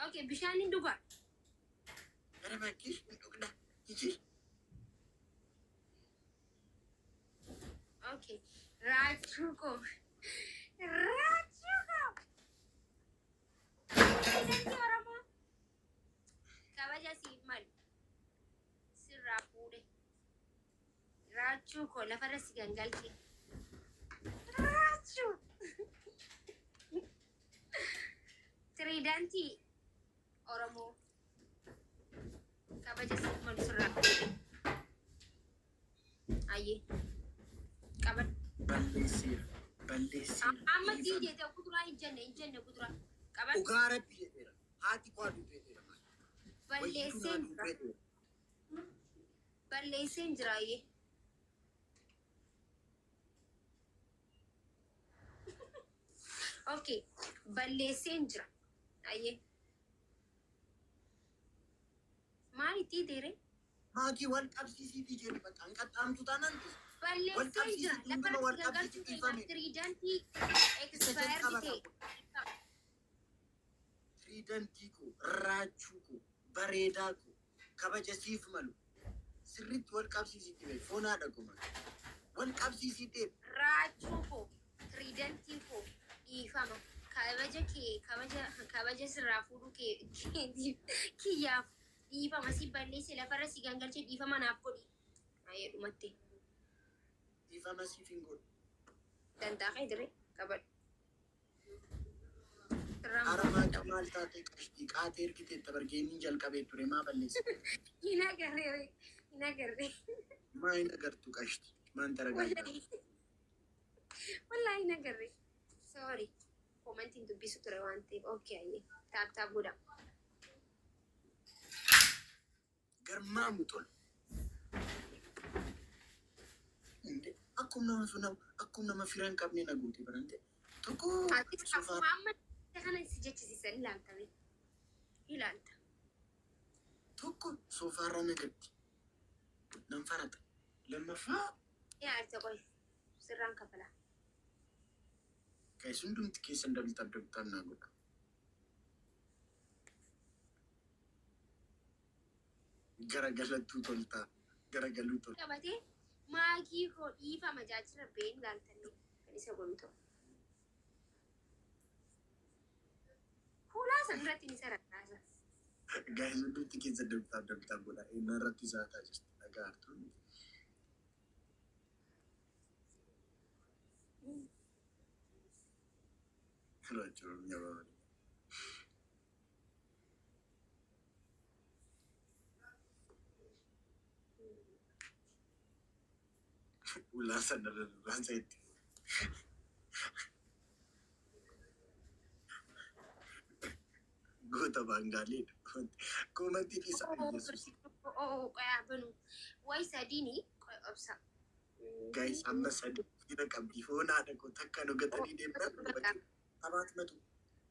Okay, bishaan hin dhugaa. Gara bakkee hin dhugna. Iji. Okay. Raachuu koo. Raachuu koo. Pirezidantii Oromoo. Kabaja siif malu. Sirraa fuudhe. Raachuu koo lafarra si gangalche. Raachuu. Tiriidantii Oromoo. Kabaja siif malu sirraa fuudhe. Ayyee. Qabadhu. Balleesseera. Balleesseera. Amma sii Dhiifama. jeete kuduraa hin jenne hin jenne kuduraa. Qabadhu. Dhugaa rabbi jedheera. Haati koo aduu jedheera. Wayyituu naa Balleesseen jira. duubee Balleesseen jira ayyee. Okay. Balleesseen jira. Ayyee. Maal itti deere? Maakii wal qabsiisiitii jedhi bakka hin qaxxaamtu taanaan wal Balleesseen jira. qabsiisiitii hunduma Lafarratti wal gangalchuu qabsiisii keenya dhiifame. tiriidantii Isa expired jalqaba ta'e. qabu. Tiriidantii koo, raachuu koo, bareedaa koo, kabaja siif malu. Sirriitti wal qabsiisiitii beeku. Foon haadha koo maal. Wal qabsiisii deemu. Raachuu koo, tiriidantii koo dhiifama. Kabaja kee kabaja kabaja sirraa fuudhuu kee keetiif kiyyaaf dhiifama si balleesse lafarra si gangalchee dhiifama naaf godhi. Ayyee dhumatte. Dhiifama siif hin godhu. Dantaa kee dire qabadhu. Sirraan Hara baafadha. maakii maal taatee qashtii qaatee ergiteetta bargeemiin jalqabee ture maa balleessite? Hin agarree hin agarree. Maa hin agartu qashti? Maan taragaaggaa? Wallahi wallahi hin agarree. Sorry. Komantiin dubbisu ture waan ta'eef. Okay ayyee. Tap tap godha. Garmaamu tolu. Akkuma nama fi nama akkuma nama fira hin qabne na goote barante. Tokko Atis sofaa akkuma amma kana si jechisiisan ilaalta mee? Ilaalta. Tokko sofaarra na gatti. Nan farata. Lammaffaa Ilaalta qoy. Sirraan kafala. Guys, hundumti keessan double tap double tap naa godha. Garagalattuu toltaa. Garagaluu tolta. Qabatee maakii koo dhiifama jaachira been ilaaltanii kan isa godhu ta'u. Fuulaa san irratti ni sararaasa. Guys, hundumti keessan double tap double tap godha. Inni irratti saataa jirti. Dhagaa hartuun. Raachuu nyaaba. Ulaa sana irra rarraasa itti. Goota baangaalee koomantii dhiisa. Yesuus. Oo qoyaa banu. Way sadiini qoy obsa. Guys, amma sadi fira qabdi. Foon haadha koo takka nu gatanii deemnaan tabaat matu.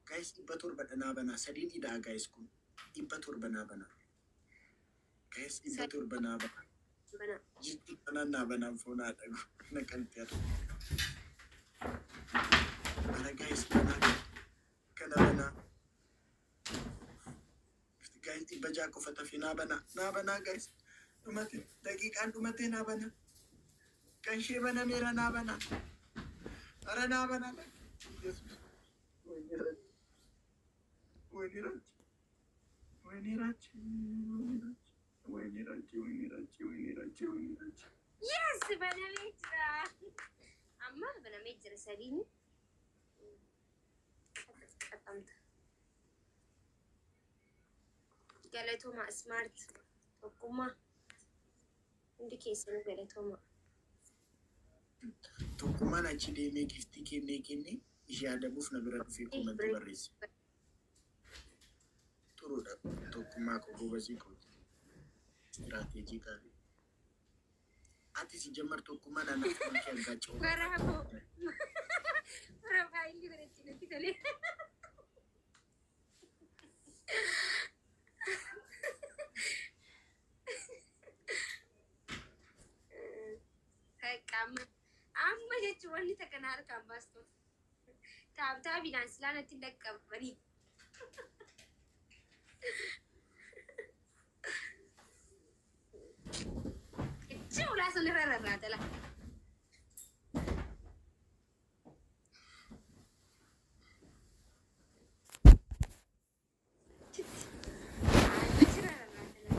Guys, 700 naa banaa. Sadiin hidhaa guys kun. 700 naa banaa. Guys, 700 naa banaa. Bana. Jijji kanaan naa banaan foon haadha koo na qaltee haadha. Ara guys, banaa kana banaa. Guys, 600 qofa tafe naa banaa. Naa banaa guys. Dhumate daqiiqaan dhumatee naa banaa. Kan ishee banameera naa banaa. Ara naa banaa. Yesuus. Wayne rachi. Wayne rachi. Wayne rachi. Wayne rachi. Wayne rachi. Wayne rachi. Wayne rachi. Yes, banamee jira. Amma banamee jira sadiin. Qaxxamta. Galatooma smart tokkummaa. Hundi keessanuu galatooma. Tokkummaan achi deemee giftii kennee kennee ishee adabuuf na bira dhufee koomantii barreesse. Xuruudha tokkummaa koo gobazii kooti. Istiraateejii gaarii. Ati si jammar tokkummaan anaaf maakii aggaaca'uu. Bravo. Profaayilli bareechi natti tolee. Amma amma jechuun wanni takka na harkaan baastu. Taabtaabiidhaan silaa natti hin dhaqqabanii. Ichi ulaa sun irra rarraata la. Achirra rarraata la.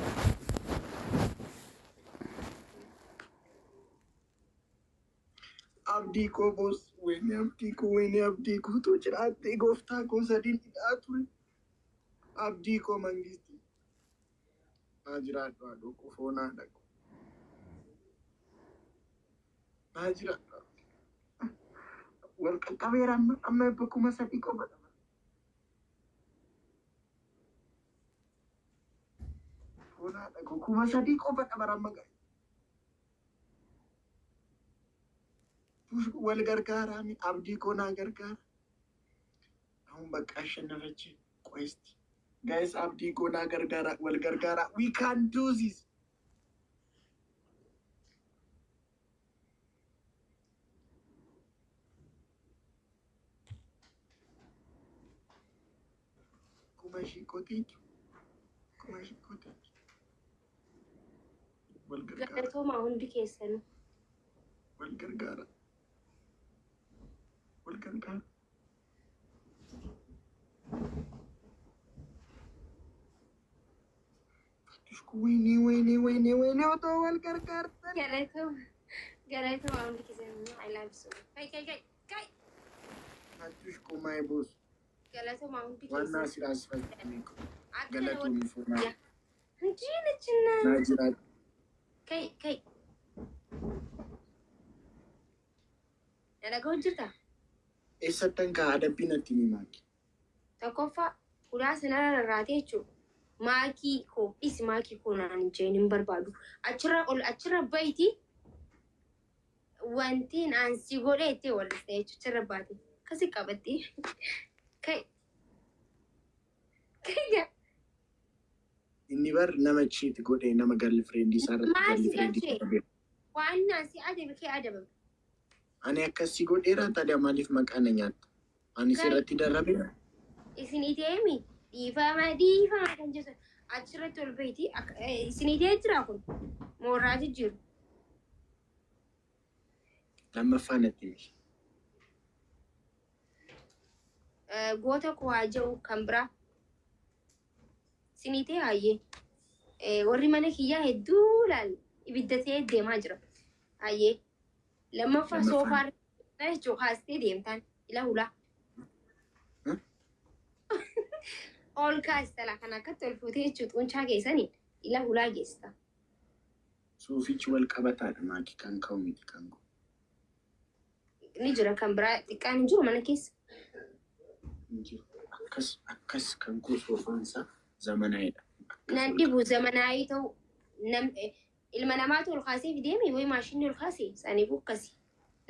Abdii koo boos, wayne abdii koo, wayne abdii koo, utuu jiraattee gooftaa koo sadiin hidhaa ture. Abdii koo mangisti. Naa jiraadhu haadhoo koo, foonaa dhaqu. Naa jiraadhu. Wal qaqqabeera amma, amma ebba 3000 qofa qaba. Foonaa dhaqu 3000 qofa qaba amma gahe. Wal gargaaraa mi abdii koo naa gargaara. አሁን በቃ አሸነፈች። ቆይ እስቲ guys abdii koo naa gargaara, wal gargaara. We can do this. Kuma ishii koo, thank you. Kuma ishii koo, thank you. Wal gargaara. Galatooma hundi keessanuu. Wal gargaara. Wal gargaara. ወይኔ ወይኔ ወይኔ ወይኔ otoo wal gargaartan. Galatooma. Galatooma hundi keessanuu. I love you so much. Kai kai kai kai. Fattush koo, my boss. Galatooma hundi ዋና keessanuu. ስራ አስፈጻሚ koo. Akka Galatoomii foonaa. እንጂ ነችና Naa jiraadhu. Kai kai. Na dhaga'u jirta? Eessattan kaa adabbii natti himi maaki. Tokkoffaa ulaa sanarra rarraatee jechuudha. Maakii koo dhisi, maakii koo naan hin jeen hin barbaadu. Achirra ol achirra bayti wanti aan si godhe itti walliste jechuudha. Achirra baate akkasi qabatte. Kai kai. Inni bar nama cheat godhe, nama girlfriend isaa irratti Maal si girlfriend galchee? qabee. Waan naan si adabe kee adabame. Ani akkasii godheera, tadaa maaliif maqaa na nyaatta? Ani sirratti darrabeera. Isin iteemi dhiifama dhiifama kan jedhu achirratti ol bayti isin itee jira kun mooraa jijjiiru. Lammaffaa natti himi. Goota koo haa jedhu kan biraa. Isin itee hayyee. Warri mana kiyyaa hedduu laal ibidda ta'ee deemaa jira. Hayyee. Lammaffaa Lammaffaan. Soofaa jechuun kaastee deemtaan ila hulaa. Ol kaasta laa kan akkatti ol fuutee jechuun xuncaa keessanii ila hulaa geessita. Suufichi wal qabataadha maaki, kan ka'u miti kan ka'u. Ni jira kan biraa xiqqaan hin jiru mana keessa. Hin jiru. Akkas akkas kan koo soofaan isaa zamanaayidha. Akkas Nan wal dhibu zamanaayii ta'u ilma namaatu ol kaasee fideemi wayi maashinni ol kaasee saniif akkasi.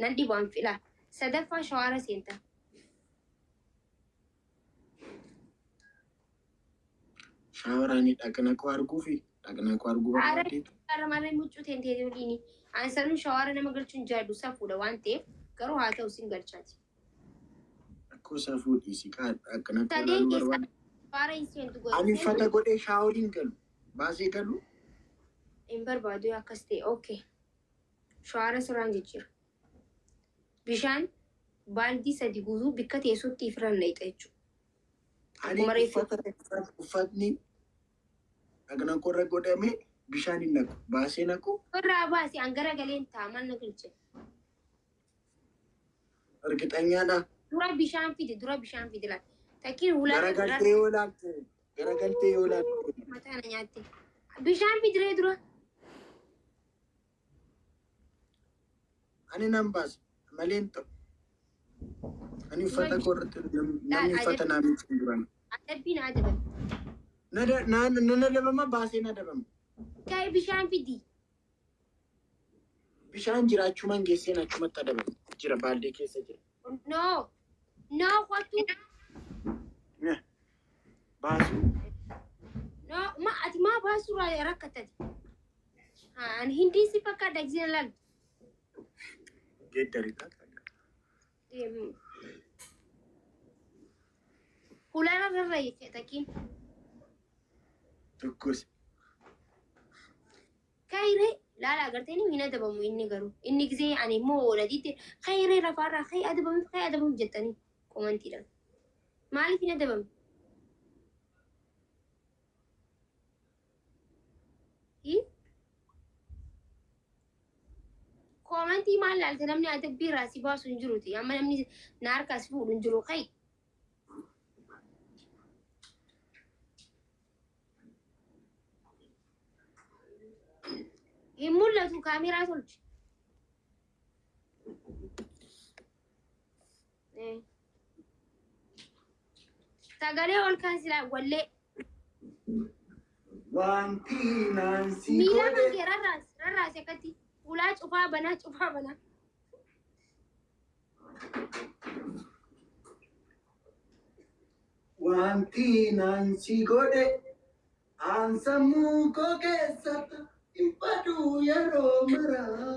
Nan dhibu an filaa. Sadaffaa shawaara seenta. Shaawaraanii dhaqna koo arguu fi dhaqna koo arguu Haara barbaaddeetu. Shawaara malee muccuu teentee waliini. An sanuu shawaara nama galchuun jaaddu safuudha waan ta'eef garuu haa ta'u sin galchaati. Akkoo safuu dhiisi kaa dhaqna koo Sadeen ilaaluu keessaa barbaadde. shawaara hin seentu Ani godhu. uffata godhee shaaworiin galu. Baasee galu. Hin barbaadu akkas ta'e, okay. Shawaara sirraan jijjiira. Bishaan baaldii sadi guutuu bikka teessuutti ifirra naqxa jechuudha. Ani Akkuma reefu uffata uffatni dhaqna koorra godhamee bishaan hin naqu. Baasee naqu. Irraa baasee an gara galeen ta'a maal na galche. Argixanyaadha. Dura bishaan fide, dura bishaan fide laata. Takkiin hulaa Garagaltee yoo laalte. Garagaltee yoo laalte. Mataa na nyaatte. Bishaan fidiree dura. Ani nan baasa malee hin ta'u. Ani uffata koorratti namni uffata naa miiccu duran. Adabbiin adabame. Nan adabama, baasee na adabama. Ka'ee bishaan fidi. Bishaan jira, achumaan geesseen achumatti adabama. Jira, baaldee keessa jira. No. No, kottu. Baasu. No, ma ati maa baasuurraa rakkatati. Ani hindii si fakkaata gisee laal. Geeddaridha. Hulaan irra takkiin. Tokkos. Kaayiree laala agartee hin adabamu inni garuu. Inni gisee ani immoo oolatiitti kaayiree lafaarraa kayi adabamu kayi adabamu jettanii komantiidhaan. Maaliif hin adabamu? Komantii maal laalte namni adabbii irraa si baasu hin jiruti. Amma namni na harkaa si fuudhu hin jiru kayi. Hin mul'atu kaameeraa tolchi. Sagalee ol kaasilaa wallee. Wanti naan si Miila godhe. kan kee rarraasi rarraasi akkatti ulaa cufaa banaa cufaa banaa. Wanti naan si godhe aan sammuu koo keessatti hin badu yeroo maraa.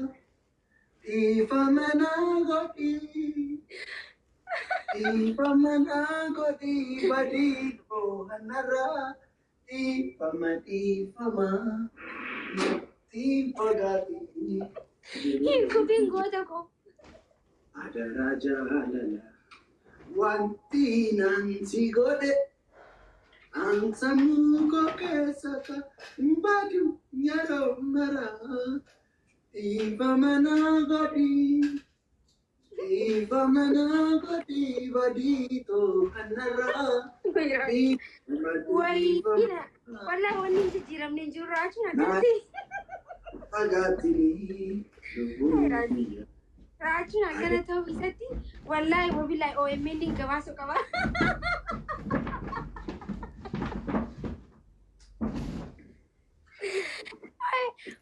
Dhiifama naa godhi. Dhiifama naa godhi badii koo kanarraa. Dhiifama dhiifama. Natti fagaatii. Hin kufin goota koo. Adaraa jaalala. Wanti naan si godhe aan sammuu koo keessatti hin badu yeroo maraa. Dhiifama naa godhi. Dhiifama naa godhi badii too kanarraa. Dhiifama dhiifama. Wayina wallahi wanni hin jijjiiramne hin jiru raachuun akkatti. Fagaatii lubbuun biyya. Raachuun akkana ta'uu isatti wallahi wabillahi OMN gabaasuu qaba.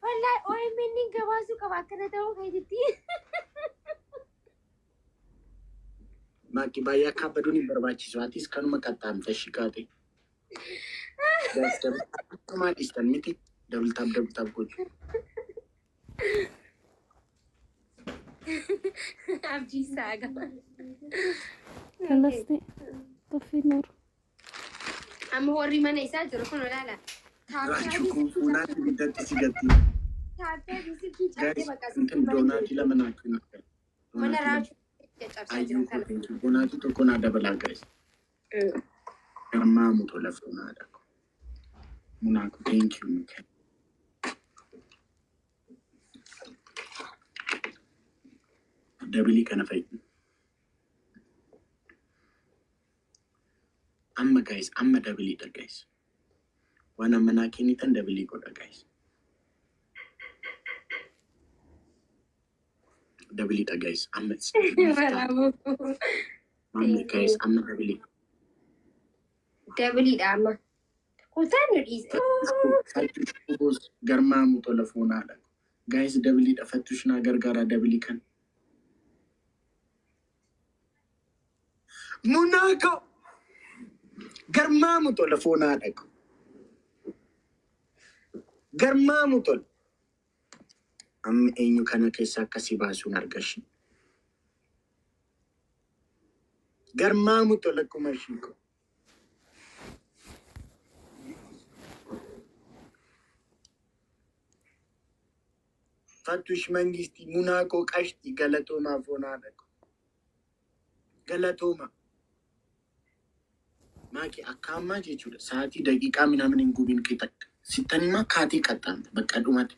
Wallahi OMN gabaasuu qaba akkana ta'uu keetitti. Maakii baay'ee akka abbaduun hin barbaachisu. Atis kanuma qaxxaamte shikaate. Akkuma dhiistan miti double tap double tap gochuu. Abdii saaga. خلصتي؟ طفي النور. Amma warri mana isaa jiru kun olaala. Raachuu kun fuunaatti ibiddatti si gatti. Taappee fi silkii cabsee Guys, bakka እንትን doonaatii lama naa kennu. mana raachuu caccabsaa jiru Ayyuu kana. koo doonaatii tokko naa dabalaa guys. Garmaamu tola fuunaadha. Munaako thank you Mikael. Dabilii kana fa'i. Amma guys, amma dabiliidha guys. Waan amma naa kennitan dabilii godha guys. Dabiliidha guys. Amma Bravo. Amma guys, amma dabilii. Dabiliidha amma. Kutaan nu dhiise. Fattush goos garmaamu tola fuunaadha. Guys, dabiliidha fattush naa gargaara dabilii kana. Munaako garmaamu tola fuunaadha. Garmaamu tola. Amma eenyu kana keessa akkasii baasuun argashi. Garmaamu tola akkuma ishiiko. Fattush Mangistii Munaakoo qashti galatoomaa foonaadha. Galatooma. Maaki akka ammaa jechuudha. Sa'aatii daqiiqaa minaamin hin gubin qixa. Sittanimmaa kaatee qaxxaamte bakka dhumate.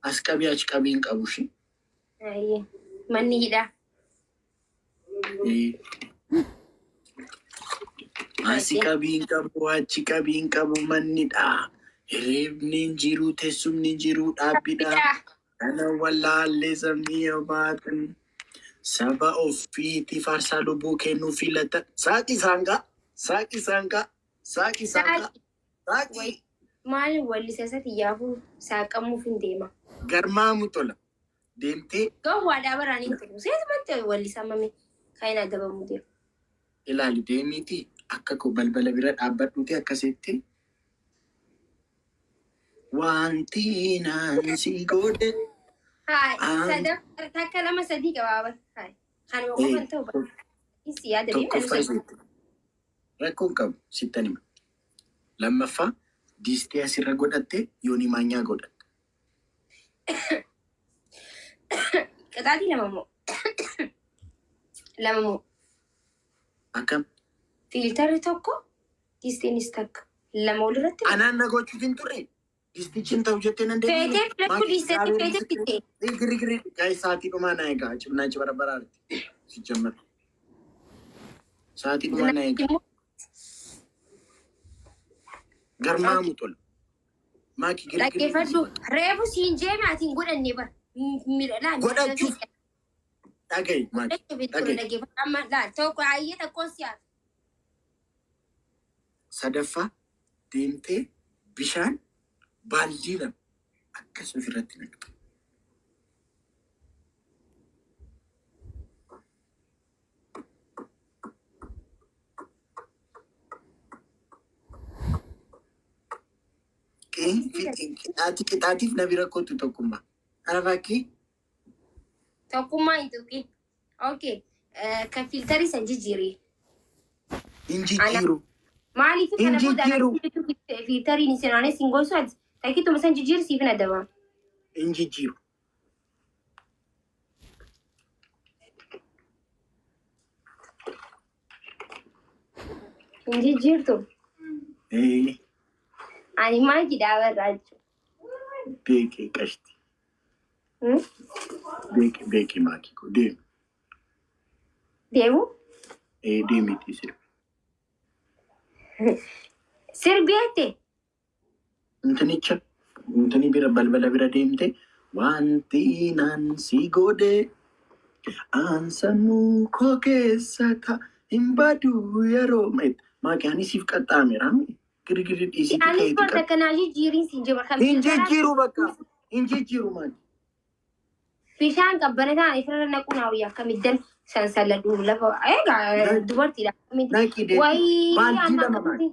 As qabii achi qabii hin qabu shi. Ayyee. Manni hidhaa. Asi qabii hin qabu achi qabii hin qabu mannidha. Hirribni hin jiru teessumni hin jiru dhaabbidha. Hidhaa. Kana wallaallee sabni baatan saba ofiitti faarsaa lubbuu kennuu filatan. Saaqi saanqaa, saaqi saanqaa, saaqi saanqaa, saaqi. Maal wallisa isatti yaafuu saaqamuuf hin deema. Garmaamu tola. Deemtee Gowwaadhaa baraan hin turu. Seetumatti wallisa mame kan hin adabamuu deemu. Ilaali deemiiti akka koo balbala bira dhaabbadhuuti akkasitti. Wanti naan si godhe. Haa sadaf takka lama sadii gabaabaa. Haa kanuma qofan ta'u isi yaada Tokkoffaa isitti. Rakkoon qabu sittan hima. Lammaffaa diistii asirra godhatte yoonii maanyaa godhatte. Qixaatii lama moo? Lama moo? Akkam? Filterri tokko, diistiinis takka. Lama walirratti. Anaan na gochuuf hin turre. Distichi hin ta'u jettee nan Feetee filachuu diisteetti feetee fitte. Girri girri guys, sa'aatii dhumaa na egaa cimnaa ci barbaraarti. Sijjammar. Sa'aatii dhumaa na egaa. Garmaamu tola. Maaki girri girri. Dhaggeeffadhu. Reefu siin jeeme ati hin godhanne bara. Miidhaa. Godhachuuf dhaga'i maaki. Dhaga'i. Dhaggeeffadhu. Amma laal tokko ayyee tokkoon si hafe. Sadaffaa deemtee bishaan baaldii 2 akkas ofirratti naqxa. Qixaati qixaatiif na bira kottu tokkummaa. Kana fakkii. Tokkummaa hin tuqin. Okay. Kan filterii san jijjiiri. Hin jijjiiru. Maaliif Hin kana booda jijjiiru. filteriin isin aanes hin goisu ati takkituma san jijjiiri siif hin adaba. Hin jijjiiru. Hin jijjiirtu. Ee. Ani maal jedhaa barraa jechuudha. Beekee qashti. Beeke beeke maakii koo deemi. Deemu? Ee, deemiitii sirbi. Sirbi jette? Intinicha intini bira balbala bira deemte wanti naan si godhe aan sammuu koo keessa ta hin badu yeroo maakii ani siif qaxxaameera girgirri dhiisiitii Anis ka'iitii barta qaxxa. kanaa jijjiiriin siin jira. Kan Hin jijjiiru bakka hin jijjiiru maakii. Bishaan qabbanataan ifirra naquu naa wayya akkamittan sansalladhu lafa egaa dubartiidha. Naqii deemi. Wayii Baaldii amma 2 akkamitti maakii.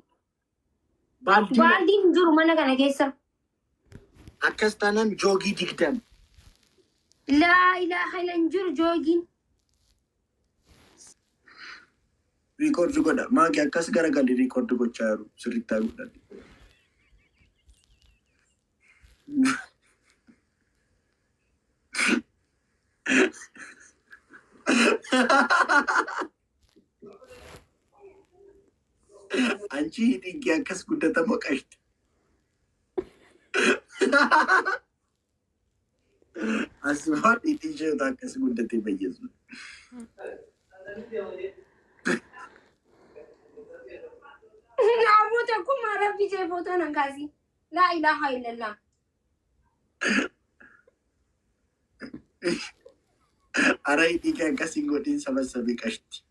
Baaldii 2. Baaldiin hin jiru mana kana keessa. Akkas taanaan joogii 20. Laa ilaaha illa hin jiru joogiin. Record godha. Maakii akkas garagalli record gochaa jiru sirriitti haa godhadhu. Anchi hidhiin kee akkas guddatamoo qashti. Asumaan hidhii isheetu akkas guddatee fayyeessu. Namoota tokkummaa rabbi jee footoo nan kaasi. Laa ilaaha illallah. Ara hidhii kee akkas hin godhin sabassabii qashti.